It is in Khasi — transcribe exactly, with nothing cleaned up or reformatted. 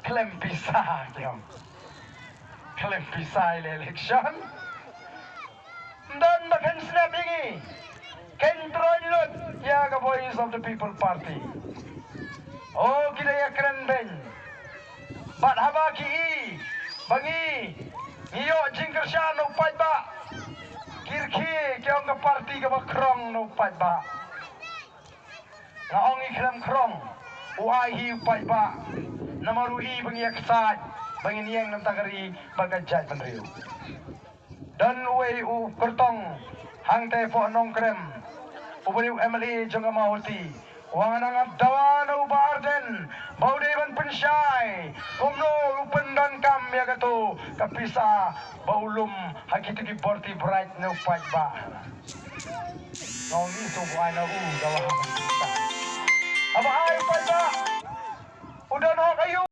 Khlem pisa ki ong. Khlem pisa ïa la election. Ym don ba kan snap ïa ngi. Kan troiñ lut ïa ka Voice of the People Party. O ki da ïa kren beiñ. Bad haba ki i ba ngi ngi ïoh jingkyrshan na u paidbah, ki rkhie ki ong ka party kaba khrong na u paidbah. Nga ong i khlem khrong, u ai hi u paidbah. Namar u i ba ngi ïa ksaid, ba ngin ïeng na bynta ka ri bad ka jaitbynriew. Don uwei u kyrtong hangtei poh Nongkrem, u briew M L A jong ka Mawhati. Wa nga nang dawa na u Bah Ardent ba u dei ban pynshai kumno u pyndonkam ïa kato ka pisa ba u lum ha kito ki bor ti brait na u paidbah. Nga ong i to u ai na u dawa ha. Haba ai u paidbah,